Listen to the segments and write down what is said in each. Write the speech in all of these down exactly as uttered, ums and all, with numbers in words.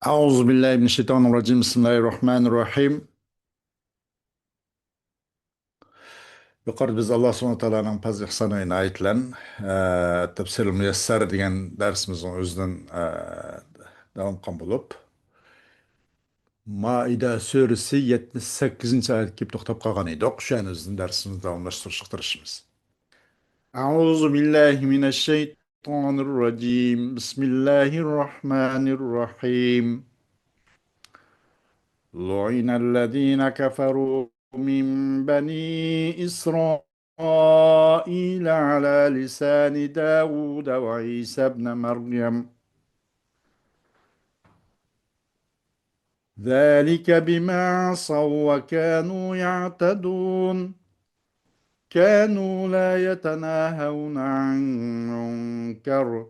أعوذ بالله من الشيطان الرجيم. بسم الله الرحمن الرحيم. يۇقىرىدا بىز ئاللا سۇبھانەھۇ ۋە تائالانىڭ پەزلى ئىھسانى ئىنايىتى بىلەن، ئە، تەپسىرىل مۇيەسسەر دېگەن دەرسىمىزنىڭ ئۆزىدىن، ئە، داۋام قىلغان بولۇپ، مائىدە سۈرىسى يەتمىش سەككىزىنچى ئايەتكە كېلىپ توختاپ قالغان ئىدۇق. شۇ يەرنىڭ ئۆزىدىن دەرسىمىزنى داۋاملاشتۇرۇشقا تىرىشىمىز. أعوذ بالله من الشيطان الرجيم. بسم الله الرحمن الرحيم. لعن الذين كفروا من بني إسرائيل على لسان داود وعيسى ابن مريم. ذلك بما عصوا وكانوا يعتدون. كانوا لا يتناهون عن منكر،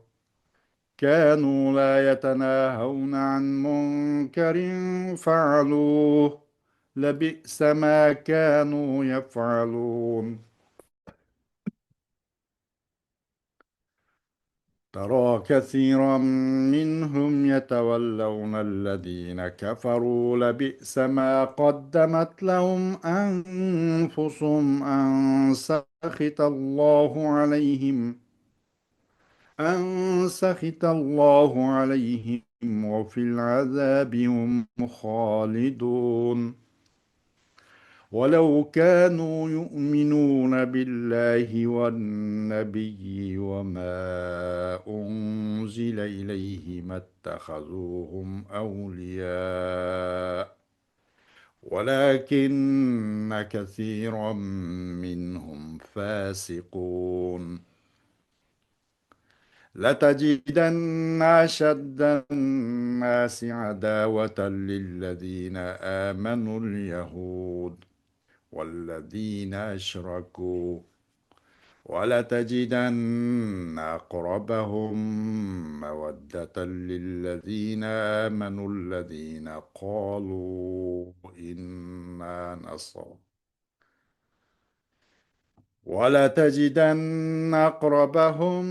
كانوا لا يتناهون عن منكر فعلوه، لبئس ما كانوا يفعلون. ترى كثيرا منهم يتولون الذين كفروا لبئس ما قدمت لهم أنفسهم أن سخط الله عليهم، أن سخط الله عليهم وفي العذاب هم خالدون. ولو كانوا يؤمنون بالله والنبي وما أنزل إليه ما اتخذوهم أولياء ولكن كثيرا منهم فاسقون. لتجدن أشد الناس عداوة للذين آمنوا اليهود والذين أشركوا، ولتجدن أقربهم مودة للذين آمنوا الذين قالوا إنا نصارى، ولتجدن أقربهم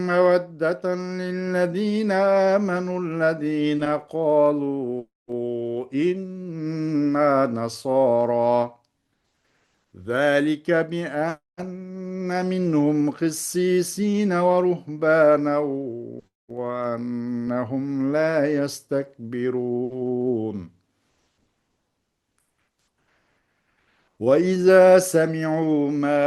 مودة للذين آمنوا الذين قالوا إنا نصارى، ذلك بأن منهم قسيسين ورهبانا وأنهم لا يستكبرون. وإذا سمعوا ما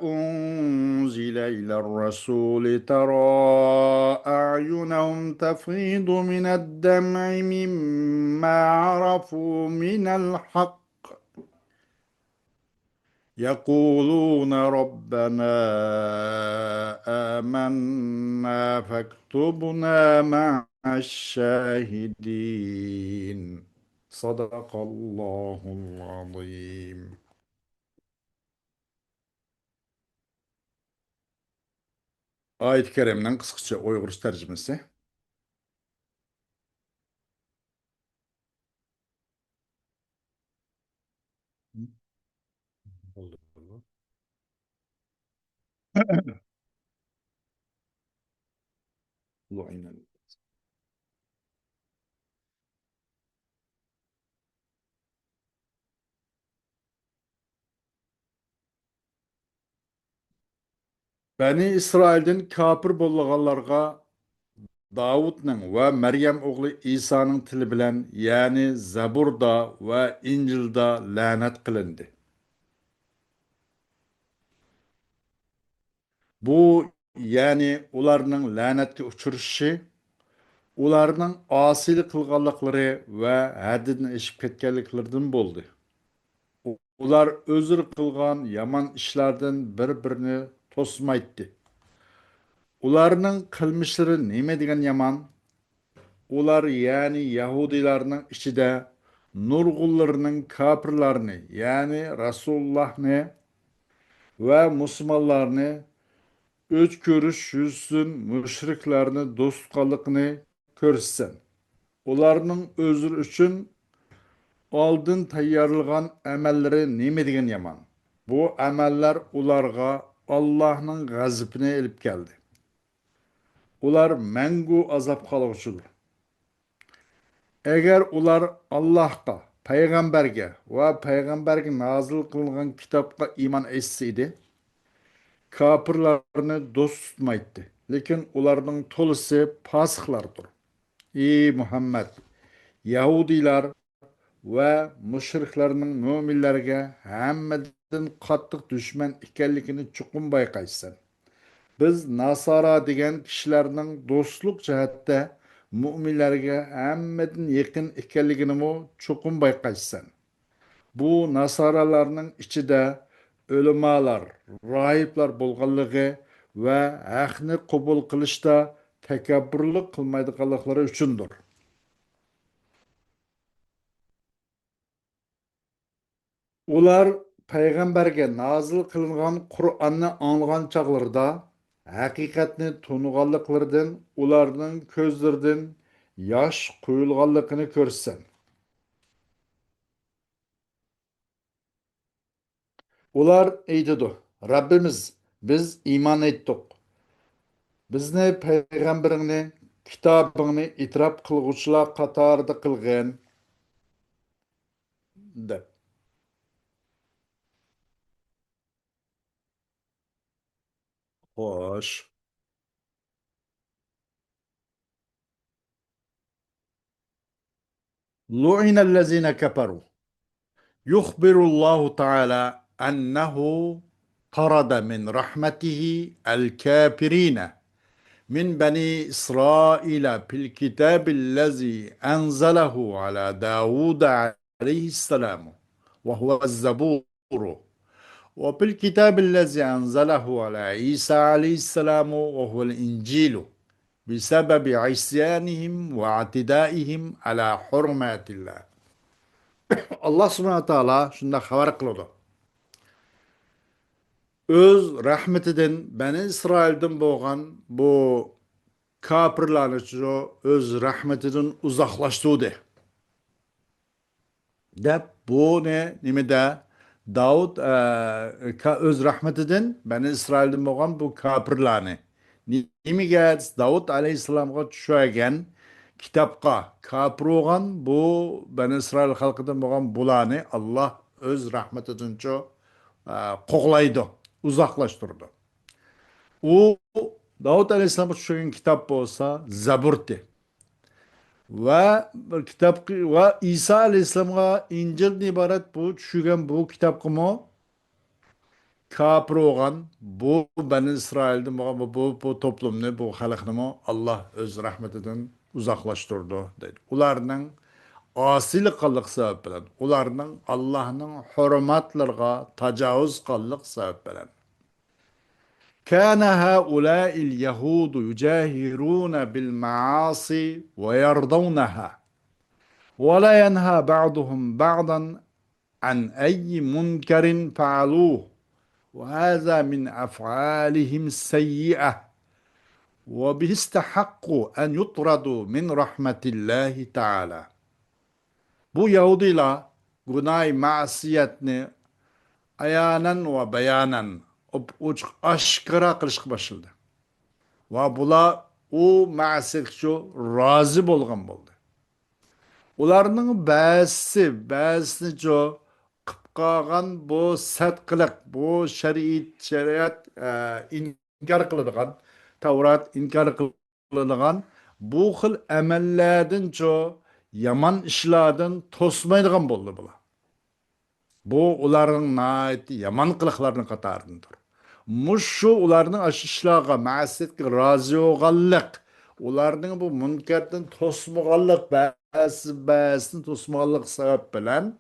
أنزل إلى الرسول ترى أعينهم تفيض من الدمع مما عرفوا من الحق يقولون ربنا آمنا فاكتبنا مع الشاهدين. صدق الله العظيم. ئايەت كەرىمىنىڭ قىسقىچە ئۇيغۇرچە تەرجىمىسى. بەنى ئىسرائىلدىن كاپىر بولغانلارغا داۋۇتنىڭ ۋە مەريەم ئوغلى ئىسانىڭ تىلى بىلەن، يەنى زەبۇردا ۋە ئىنجىلدا لەنەت قىلىندى. بۇ، يەنى ئۇلارنىڭ لەنەتكە ئۇچرىشىشى، ئۇلارنىڭ ئاسىيلىق قىلغانلىقلىرى ۋە ھەددىدىن ئېشىپ كەتكەنلىكلىرىدىن بولدى. ئۇلار ئۆزلىرى قىلغان يامان ئىشلاردىن بىر-بىرىنى توسمايتتى. ئۇلارنىڭ قىلمىشلىرى نېمە دېگەن يامان! ئۇلار، يەنى يەھۇدىيلارنىڭ ئىچىدە نۇرغۇنلىرىنىڭ كاپىرلارنى، يەنى رەسۇلۇللاھنى ۋە مۇسۇلمانلارنى ئۆچ كۆرۈش يۈزىسىدىن مۇشرىكلارنى دوست تۇتقانلىقىنى كۆرسىتىسەن. ئۇلارنىڭ ئۆزلىرى ئۈچۈن ئالدىن تەييارلىغان ئەمەللىرى نېمە دېگەن يامان! بۇ ئەمەللەر ئۇلارغا ئاللاھنىڭ غەزىپىنى ئېلىپ كەلدى. ئۇلار مەڭگۈ ئازابقا قالغۇچىدۇر. ئەگەر ئۇلار ئاللاھقا، پەيغەمبەرگە ۋە پەيغەمبەرگە نازىل قىلىنغان كىتابقا ئىمان ئېيتسا ئىدى، كاپىرلارنى دوست تۇتمايتتى. لېكىن ئۇلارنىڭ تولىسى پاسىقلاردۇر. ئى مۇھەممەد، يەھۇدىيلار ۋە مۇشرىكلارنىڭ مۆمىنلەرگە ھەممىدىن قاتتىق دۈشمەن ئىكەنلىكىنى چوقۇم بايقايسەن. بىز ناسارا دېگەن كىشىلەرنىڭ دوستلۇق جەھەتتە مۆمىنلەرگە ھەممىدىن يېقىن ئىكەنلىكىنىمۇ چوقۇم بايقايسەن. بۇ ناسارالارنىڭ ئىچىدە ئۆلىمالار، راھىبلار بولغانلىقى ۋە ھەقنى قوبۇل قىلىشتا تەكەببۇرلۇق قىلمايدىغانلىقلىرى ئۈچۈندۇر. ئۇلار پەيغەمبەرگە نازىل قىلىنغان قۇرئاننى ئاڭلىغان چاغلىرىدا، ھەقىقەتنى تونۇغانلىقلىرىدىن ئۇلارنىڭ كۆزلىرىدىن ياش قۇيۇلغانلىقىنى كۆرىسەن. ئۇلار ئېيتىدۇ، رەببىمىز، بىز ئىمان ئېيتتۇق. بىزنى پەيغەمبىرىڭنى، كىتابىڭنى ئېتىراپ قىلغۇچىلار قاتارىدا قىلغىن، دەپ. خوش. لعن الذين كفروا. يخبر الله تعالى أنه طرد من رحمته الكافرين من بني إسرائيل في الكتاب الذي أنزله على داود عليه السلام وهو الزبور، وفي الكتاب الذي أنزله على عيسى عليه السلام وهو الإنجيل، بسبب عصيانهم واعتدائهم على حرمات الله. ئاللا سۇبھانەھۇ ۋە تائالا شۇنداق خەۋەر قىلىدۇ. ئۆز رەھمىتىدىن بەنى ئىسرائىلدىن بولغان بۇ كاپىرلارنى شۇ ئۆز رەھمىتىدىن ئۇزاقلاشتۇردى. دەپ بۇنى نېمىدە؟ داۋۇت، ئە، كا-، ئۆز رەھمىتىدىن بەنى ئىسرائىلدىن بولغان بۇ كاپىرلارنى. نېمىگە؟ داۋۇت ئەلەيھىسسالامغا چۈشۈرگەن كىتابقا كاپىر بولغان بۇ بەنى ئىسرائىل خەلقىدىن بولغان بۇلارنى ئاللا ئۆز رەھمىتىدىنچۇ، ئە، قوغلايدۇ، ئۇزاقلاشتۇرىدۇ. ئۇ داۋۇت ئەلەيھىسسالامغا چۈشۈرگەن كىتاب بولسا زەبۇرتى. ۋە بىر كىتابقا، ۋە ئىسا ئەلەيھىسسالامغا ئىنجىلدىن ئىبارەت بۇ چۈشۈرگەن بۇ كىتابقىمۇ كاپىر بولغان بۇ بەنى ئىسرائىلدىن بولغان بۇ، بۇ، بۇ توپلۇمنى، بۇ خەلقنىمۇ ئاللا ئۆز رەھمىتىدىن ئۇزاقلاشتۇرىدۇ، دەيدۇ. ئۇلارنىڭ ئاسىيلىق قىلغانلىقى سەۋەب بىلەن، ئۇلارنىڭ ئاللانىڭ ھۆرمەتلىرىگە تاجاۋۇز قىلغانلىقى سەۋەب بىلەن. كان هؤلاء اليهود يجاهرون بالمعاصي ويرضونها، ولا ينهى بعضهم بعضا عن أي منكر فعلوه، وهذا من أفعالهم السيئة، وبه استحقوا أن يطردوا من رحمة الله تعالى. بۇ يەھۇدىيلار گۇناھى مەسىيەتنى ئايانەن ۋە بايانەن، ئوپئوچۇق ئاشكارا قىلىشقا باشلىدى. ۋە بۇلار ئۇ مەسىيەتكىچۇ رازى بولغان بولدى. ئۇلارنىڭ بەزىسى، بەزىسىنىچۇ قىپ قالغان بۇ سەت قىلىق، بۇ شەرىئەت، شەرىئەت، ئە، ئىنكار قىلىدىغان، تەۋرات ئىنكار قىلىدىغان بۇ خىل ئەمەللەردىنچۇ يامان ئىشلاردىن توسمايدىغان بولدى بۇلار. بۇ ئۇلارنىڭ ناھايىتى يامان قىلىقلارنىڭ قاتارىدىندۇر. مۇشۇ ئۇلارنىڭ ئاشۇ ئىشلارغا، مەسىيەتكە رازى بولغانلىق، ئۇلارنىڭ بۇ مۇنكەردىن توسمىغانلىق، بەزى، بەزىسىنى توسمىغانلىق سەۋەب بىلەن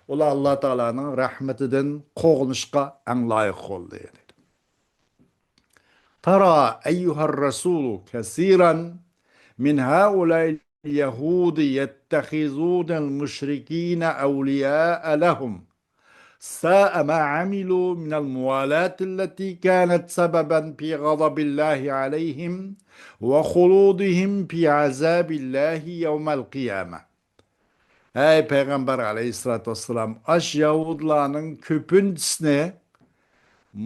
ئۇلار ئاللا تائالانىڭ رەھمىتىدىن قوغلىنىشقا ئەڭ لايىق بولدى. ترى أيها الرسول كثيرا من هؤلاء اليهود يتخذون المشركين أولياء لهم ساء ما عملوا من الموالاة التي كانت سببا في غضب الله عليهم وخلودهم في عذاب الله يوم القيامة. ئەي پەيغەمبەر ئەلەيھىسسالاتۇ ۋەسسالام، ئاش يەھۇدىيلارنىڭ كۆپىنچىسىنى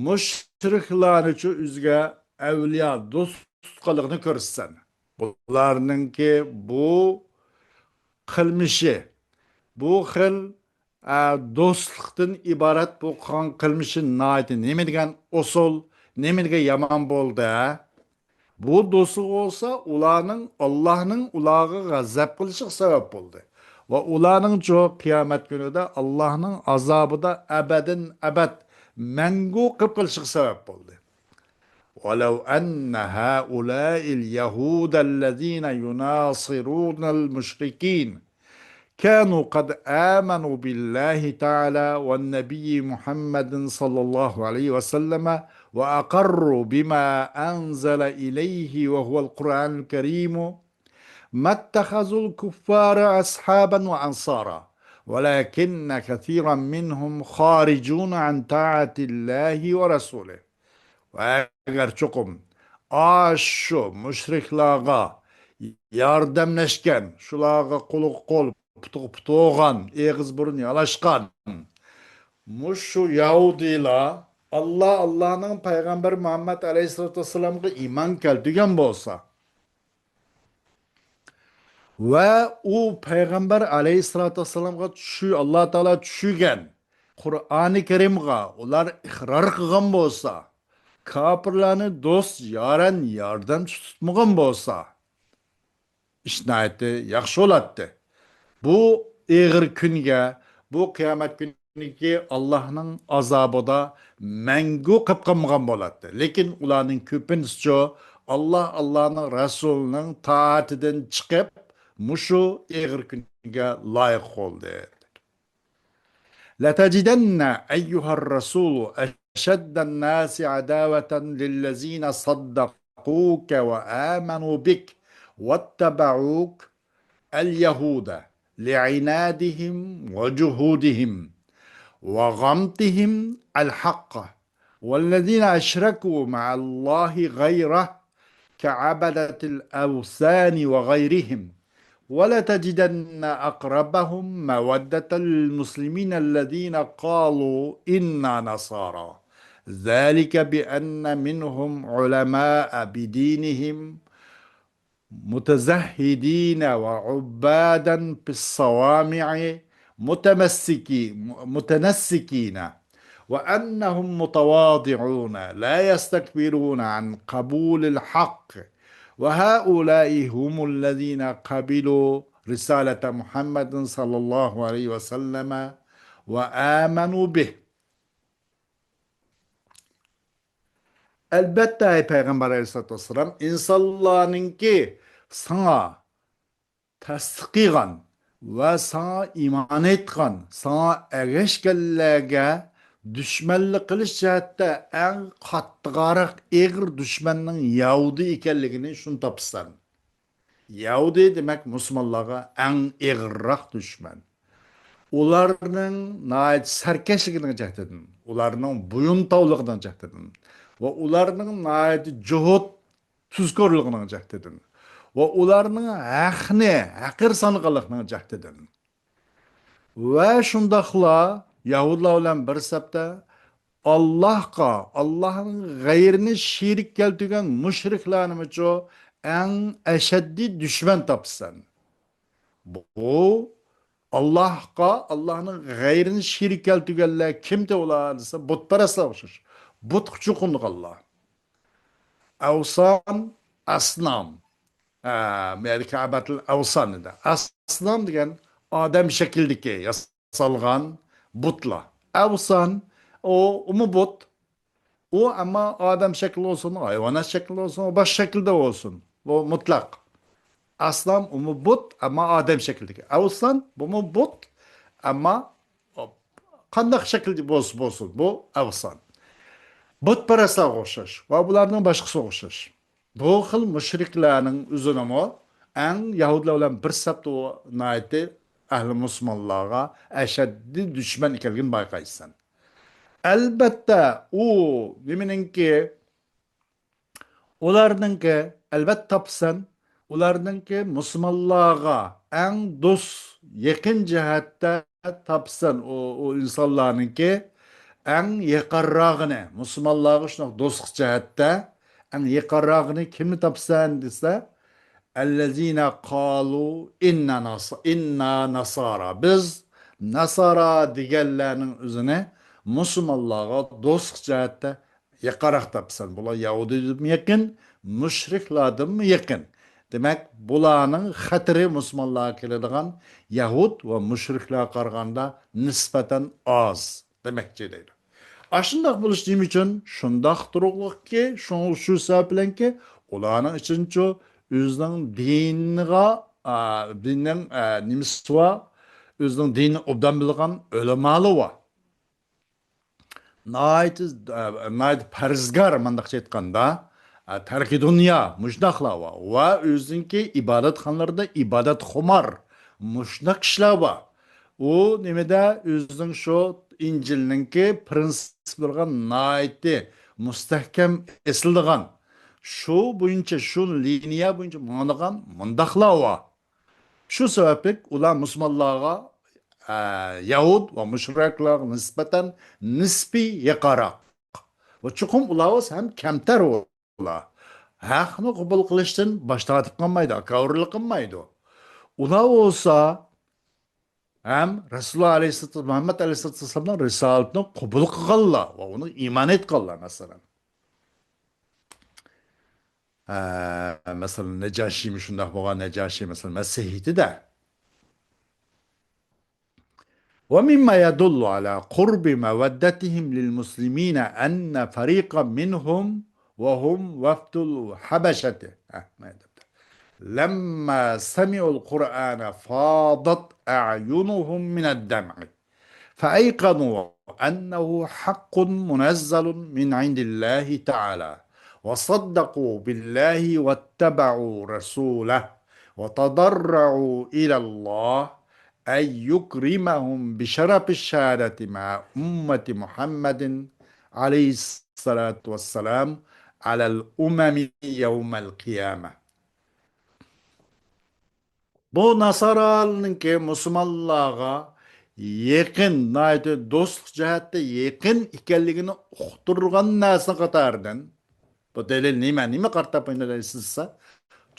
مۇشرىكلارنىچۇ ئۆزىگە ئەۋلىيا، دوست تۇتقانلىقىنى كۆرىسەن. بۇلارنىڭكى بۇ قىلمىشى، بۇ خىل، ئە، دوستلۇقتىن ئىبارەت بۇ قىلغان قىلمىشى ناھايىتى نېمە دېگەن ئوسال، نېمە دېگەن يامان بولدى، ھە؟ بۇ دوستلۇق بولسا ئۇلارنىڭ، ئاللاھنىڭ ئۇلارغا غەزەپ قىلىشىغا سەۋەب بولدى. ۋە ئۇلارنىڭچۇ قىيامەت كۈنىدە ئاللاھنىڭ ئازابىدا ئەبەدىن ئەبەد مەڭگۈ قېلىپ قېلىشىغا سەۋەب بولدى. ولو أن هؤلاء اليهود الذين يناصرون المشركين كانوا قد آمنوا بالله تعالى والنبي محمد صلى الله عليه وسلم وأقروا بما أنزل إليه وهو القرآن الكريم ما اتخذوا الكفار أصحابا وأنصارا ولكن كثيرا منهم خارجون عن طاعة الله ورسوله. ۋە ئەگەر چوقۇم ئاشۇ مۇشرىكلارغا ياردەملەشكەن، شۇلارغا قولغا قول، پۇتىغا پۇت بولغان، ئېغىز بۇرۇن يالاشقان مۇشۇ يەھۇدىيلار ئاللا، ئاللانىڭ پەيغەمبىرى مۇھەممەد ئەلەيھىسسالاتۇ ۋەسسالامغا ئىمان كەلتۈرگەن بولسا، ۋە ئۇ پەيغەمبەر ئەلەيھىسسالاتۇ ۋەسسالامغا چۈشۈ-، ئاللا تائالا چۈشۈرگەن قۇرئانى كەرىمغا ئۇلار ئىقرار قىلغان بولسا، كاپىرلارنى دوست، يارەن، ياردەمچى تۇتمىغان بولسا، ئىش ناھايىتى ياخشى بولاتتى. بۇ ئېغىر كۈنگە، بۇ قىيامەت كۈنىدىكى ئاللاھنىڭ ئازابىدا مەڭگۈ قېلىپ قالمىغان بولاتتى. لېكىن ئۇلارنىڭ كۆپىنچىسىچۇ ئاللاھ، ئاللاھنىڭ رەسۇلىنىڭ تائىتىدىن چىقىپ، مۇشۇ ئېغىر كۈنگە لايىق بولدى. لتجدن أيها الرسول أشد الناس عداوة للذين صدقوك وآمنوا بك واتبعوك اليهود لعنادهم وجحودهم وغمطهم الحق والذين أشركوا مع الله غيره كعبدة الأوثان وغيرهم ولتجدن أقربهم مودة للمسلمين الذين قالوا إنا نصارى ذلك بأن منهم علماء بدينهم متزهدين وعبادا في الصوامع متمسكي-، متنسكين وأنهم متواضعون لا يستكبرون عن قبول الحق وهؤلاء هم الذين قبلوا رسالة محمد صلى الله عليه وسلم وآمنوا به. ئەلبەتتە، ئەي پەيغەمبەر ئەلەيھىسسالاتۇ ۋەسسالام، ئىنسانلارنىڭكى ساڭا تەستىق قىلغان ۋە ساڭا ئىمان ئېيتقان، ساڭا ئەگەشكەنلەرگە دۈشمەنلىك قىلىش جەھەتتە ئەڭ قاتتىقراق، ئېغىر دۈشمەننىڭ يەھۇدىي ئىكەنلىكىنى شۇنى تاپىسەن. يەھۇدىي دېمەك مۇسۇلمانلارغا ئەڭ ئېغىرراق دۈشمەن. ئۇلارنىڭ ناھايىتى سەركەشلىكىنىڭ جەھىتىدىن، ئۇلارنىڭ بويۇنتاۋلىقىنىڭ جەھىتىدىن ۋە ئۇلارنىڭ ناھايىتى جۇھۇت، تۇزكورلۇقىنىڭ جەھىتىدىن ۋە ئۇلارنىڭ ھەقنى ھەقىر سانىغانلىقىنىڭ جەھىتىدىن ۋە شۇنداقلا يەھۇدىيلار بىلەن بىر سەپتە ئاللاھقا، ئاللاھنىڭ غەيرىنى شېرىك كەلتۈرگەن مۇشرىكلارنىمۇچۇ ئەڭ ئەشەددىي دۈشمەن تاپىسەن. بۇ ئاللاھقا، ئاللاھنىڭ غەيرىنى شېرىك كەلتۈرگەنلەر كىمدە ئۇلار دېسە، بۇتپەرەسلەرگە ئوخشاش. بۇتقا چوقۇنىدىغانلار. ئەۋسان، ئەسنام. ئە، مەدىكە ئەبەتىل ئەۋسان دېدى. ئەسنام دېگەن ئادەم شەكلىدىكى ياسالغان بۇتلار. ئەۋسان، ئۇ، ئۇمۇ بۇت. ئۇ ئەمما ئادەم شەكلى بولسۇن، ھايۋانات شەكلى بولسۇن، باشقا شەكىلدە بولسۇن. بۇ مۇتلەق. ئەسنام ئۇمۇ بۇت، ئەمما ئادەم شەكلىدىكى. ئەۋسان، بۇمۇ بۇت، ئەمما قانداق شەكىلدە بولسا بولسۇن، بۇ ئەۋسان. بۇتپەرەسلەرگە ئوخشاش ۋە بۇلارنىڭ باشقىسىغا ئوخشاش. بۇ خىل مۇشرىكلارنىڭ ئۆزىنىمۇ ئەڭ يەھۇدىيلار بىلەن بىر سەپتە ئۇ ناھايىتى ئەھلى مۇسۇلمانلارغا ئەشەددىي دۈشمەن ئىكەنلىكىنى بايقايسەن. ئەلبەتتە، ئۇ نېمىنىڭكى، ئۇلارنىڭكى، ئەلۋەتتە تاپىسەن، ئۇلارنىڭكى مۇسۇلمانلارغا ئەڭ دوست، يېقىن جەھەتتە تاپىسەن، ئۇ، ئۇ ئىنسانلارنىڭكى ئەڭ يېقىنراقىنى، مۇسۇلمانلارغا شۇنداق دوستلۇق جەھەتتە ئەڭ يېقىنراقىنى كىمنى تاپىسەن دېسە، ئەللەزىنە قالۇ ئىننا ناسا-، ئىننا ناسارا. بىز ناسارا دېگەنلەرنىڭ ئۆزىنى مۇسۇلمانلارغا دوستلۇق جەھەتتە يېقىنراق تاپىسەن. بۇلار يەھۇدىيدىنمۇ يېقىن، مۇشرىكلاردىنمۇ يېقىن. دېمەك، بۇلارنىڭ خەتىرى مۇسۇلمانلارغا كېلىدىغان يەھۇد ۋە مۇشرىكلارغا قارىغاندا نىسبەتەن ئاز دېمەكچى دەيدۇ. ئاشۇنداق بولۇش نېمە ئۈچۈن؟ شۇنداق تۇرۇقلۇقكى، شۇ، شۇ سەۋەب بىلەنكى، ئۇلارنىڭ ئىچىنچۇ ئۆزىنىڭ دىنىغا، ئا، دىننىڭ، ئا، نېمىسى بار، ئۆزىنىڭ دىنىنى ئوبدان بىلىدىغان ئۆلىمالار بار. ناھايىتى، ئە، ناھايىتى پەرھىزگار، مۇنداقچە ئېيتقاندا، ئە، تەركى دۇنيا، مۇشۇنداقلار بار. ۋە ئۆزىنىڭكى ئىبادەتخانىلىرىدا ئىبادەتخۇمار، مۇشۇنداق كىشىلەر بار. ئۇ نېمىدە، ئۆزىنىڭ شۇ ئىنجىلنىڭكى پرىنسىپلىرىغا ناھايىتى مۇستەھكەم ئېسىلىدىغان، شۇ بويىچە، شۇ لىنىيە بويىچە ماڭىدىغان مۇنداقلار بار. شۇ سەۋەبلىك ئۇلار مۇسۇلمانلارغا، ئە، يەھۇد ۋە مۇشرىكلارغا نىسبەتەن نىسپىي يېقىنراق. ۋە چوقۇم ئۇلار بولسا ھەم كەمتەر ئۇلار. ھەقنى قوبۇل قىلىشتىن باش تارتىپ قالمايدۇ، كاۋۇرلۇق قىلمايدۇ. ئۇلار بولسا ھەم رەسۇلۇللا ئەلەيھىسسالاتۇ، مۇھەممەد ئەلەيھىسسالاتۇ ۋەسسالامنىڭ رىسالىتىنى قوبۇل قىلغانلار ۋە ئۇنىڭ ئىمان ئېيتقانلار، مەسىلەن. ئە، مەسىلەن، نەجاشىمۇ شۇنداق بولغان، نەجاشى، مەسىلەن، مەسىھىيدە. ومما يدل على قرب مودتهم للمسلمين أن فريقا منهم وهم وفد الحبشة، ئە، لما سمعوا القرآن فاضت أعينهم من الدمع. فأيقنوا أنه حق منزل من عند الله تعالى، وصدقوا بالله واتبعوا رسوله، وتضرعوا إلى الله أن يكرمهم بشرف الشهادة مع أمة محمد عليه الصلاة والسلام على الأمم يوم القيامة. بۇ ناسارانىڭكى مۇسۇلمانلارغا يېقىن، ناھايىتى دوستلۇق جەھەتتە يېقىن ئىكەنلىكىنى ئۇقتۇرغان نەرسىنىڭ قاتارىدىن، بۇ دەلىل نېمە؟ نېمە قارىتاپ مۇنداق دەيسىز دېسە،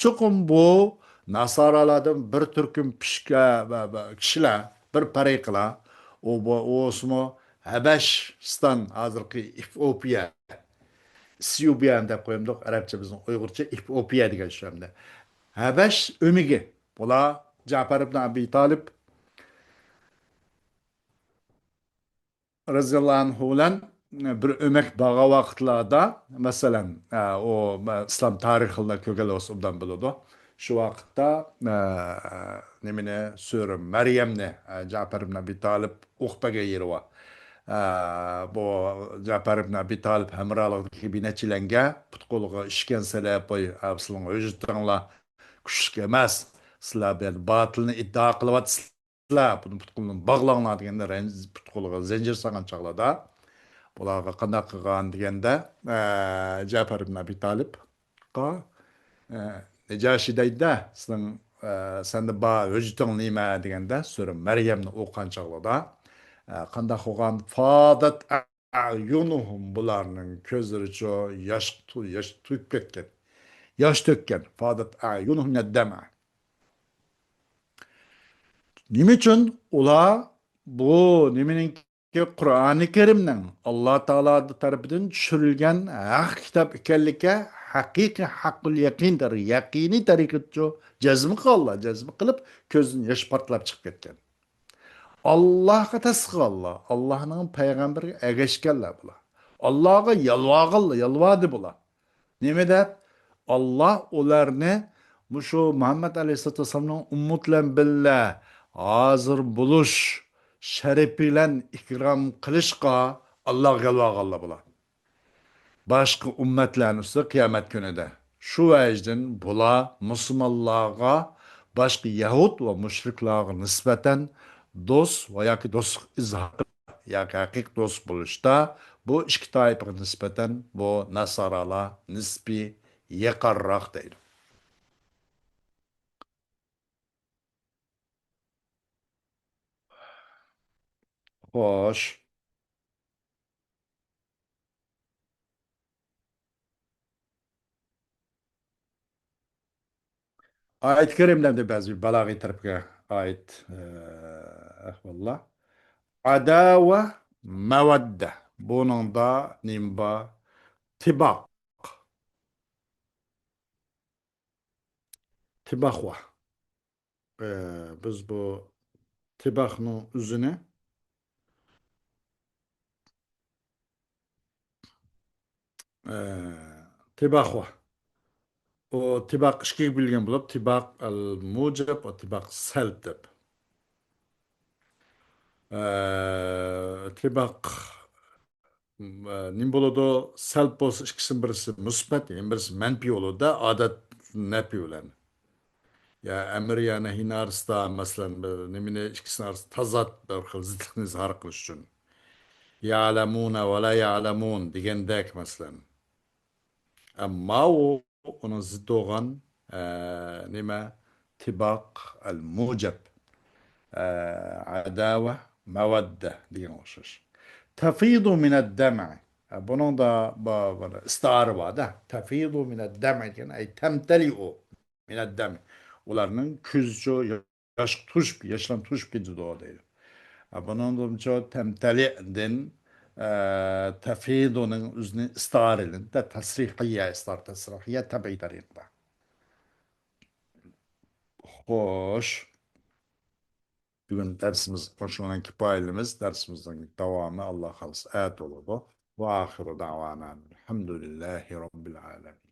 چوقۇم بۇ ناسارالاردىن بىر تۈركۈم پىشكە-، بە-، بە-، كىشىلەر، بىر پەرىقىلەر، ئۇ بۇ-، ئۇ بولسىمۇ ھەبەشىستان، ھازىرقى ئېفىئوپىيە، ئېسىئوپىيە دەپ قويۇمدۇق، ئەرەبچە بىزنىڭ ئۇيغۇرچە ئېفىئوپىيە دېگەن شۇ ئەمدى. ھەبەش ئۆمىكى. بۇلار جەپەر ئىبن ئەبى تالىپ رەزىياللاھۇ ئەنھۇ بىلەن بىر ئۆمەك بارغان ۋاقىتلاردا، مەسىلەن، ئە، ئۇ، ئىسلام تارىخىدا كۆرگەنلەر بولسا ئوبدان بىلىدۇ. شۇ ۋاقىتتا، ئە، نېمىنى، سۈرە مەريەمنى، ئە، جەپەر ئىبن ئەبى تالىپ ئوقۇپ بەرگەن يېرى بار. ئە، بۇ جەپەر ئىبن ئەبى تالىپ ھەمراھلىقىدىكى بىر نەچچىلەنگە پۇت-قولىغا ئىشكەنسە سېلىپ، ۋاي، ئە، سىلىڭ ھۆججىتىڭلار كۈچلۈك ئەمەس، سىلەر بۇ يەردە باتىلنى ئىددىئا قىلىۋاتىسىلەر، بۇنى پۇت-قولىنى باغلاڭلار دېگەندە، رەنج-، پۇت-قولىغا زەنجىر سالغان چاغلاردا، بۇلارغا قانداق قىلغان دېگەندە، ئە، جەپەر ئىبن ئەبى تالىپقا، ئە، نەجاشى دەيدۇ-دە، سېنىڭ، ئە، سەندە بار ھۆججىتىڭ نېمە دېگەندە، سۈرە مەريەمنى ئوقۇغان چاغلىدا، ئە، قانداق بولغان؟ فاضت أعينهم، بۇلارنىڭ كۆزلىرىچۇ ياش، ياش تۆكۈپ كەتكەن. ياش تۆككەن. فاضت أعينهم من الدمع. نېمە ئۈچۈن؟ ئۇلار بۇ نېمىنىڭكى، قۇرئانى كەرىمنىڭ ئاللا تائالا تەرىپىدىن چۈشۈرۈلگەن ھەق كىتاب ئىكەنلىكى ھەقىقىي، ھەققۇل يەقىن تەر-، يەقىنىي تەرىقىچۇ جەزم قىلغانلار، جەزم قىلىپ كۆزدىن ياش پارتلاپ چىقىپ كەتكەن. ئاللاھقا تەسلىم قىلغانلار، ئاللاھنىڭ پەيغەمبىرىگە ئەگەشكەنلەر بۇلار. ئاللاھقا يالۋارغانلار، يالۋاردى بۇلار. نېمە دەپ؟ ئاللاھ ئۇلارنى مۇشۇ مۇھەممەد ئەلەيھىسسالاتۇ ۋەسسالامنىڭ ئۈممىتى بىلەن بىللە ھازىر بولۇش شەرىپى بىلەن ئىكرام قىلىشقا ئاللاھقا يالۋارغانلار بۇلار. باشقا ئۈممەتلەرنىڭ ئۈستىدە قىيامەت كۈنىدە. شۇ ۋەجدىن بۇلار مۇسۇلمانلارغا باشقا يەھۇد ۋە مۇشرىكلارغا نىسبەتەن دوست ۋە ياكى دوستلۇق ئىزھار، ياكى ھەقىقىي دوست بولۇشتا بۇ ئىككى تائىپىگە نىسبەتەن بۇ ناسارالار نىسپىي يېقىنراق دەيدۇ. خوش. ئايەت كەرىملەردە بەزى بالاغىي تەرەپكە ئائىت، ئە، ئەھۋاللار. ئاداۋە، مەۋەددە. بۇنىڭدا نېمە بار؟ تىباق. تىباق بار. ئە، بىز بۇ تىباقنىڭ ئۆزىنى، ئە، تىباق بار. ئۇ تىباق ئىككىگە بۆلگەن بولۇپ، تىباق ئەل مۇجەب ۋە تىباق سەلب دەپ. ئە، تىباق، ئە، نېمە بولىدۇ؟ سەلب بولسا ئىككىسىنىڭ بىرسى مۇسبەت، يەنە بىرسى مەنپىي بولىدۇ-دە، ئادەت نەپىي بىلەن. يا ئەمر يا نەھينىڭ ئارىسىدا، مەسىلەن، بىر نېمىنى ئىككىسىنىڭ ئارىسىدا تازاد بىر خىل زىتلىقنى ئىزھار قىلىش ئۈچۈن. يەلەمۇنە ۋە لا يەلەمۇن دېگەندەك، مەسىلەن. ئەمما ئۇ، ئۇنىڭ زىددى بولغان، ئە، نېمە؟ تىباق ئەل مۇجەب. ئە، ئاداۋە، مەۋەددە دېگەن ئوخشاش. تەفىدۇ مىنەد دەمئى. ئە، بۇنىڭدا با-، بىر ئىستىئارە بار-دە. تەفىدۇ مىنەد دەمئى دېگەن، ئەي تەمتەلىئۇ مىنەد دەمئى. ئۇلارنىڭ كۆزىچۇ ياش توشۇپ، ياشلان توشۇپ كېتىدۇ دەيدۇ. ئە، بۇنىڭدىنچۇ تەمتەلىئدىن، ئە، تەفىدۇنىڭ ئۆزىنى ئىستىئارىلىنىدۇ. تەسرىخىيە، ئىستىئارە تەسرىخىيە تەبىئىي تەرىقىدە. خوش. بۈگۈن دەرسىمىز مۇشۇ بىلەن كۇپايىلىمىز. دەرسىمىزنىڭ داۋامى، ئاللا خالىسا، ئەتە بولىدۇ. ۋە ئاخىرۇ دەۋانا ئەلھەمدۇلىللاھى رەببىل ئالەمىن.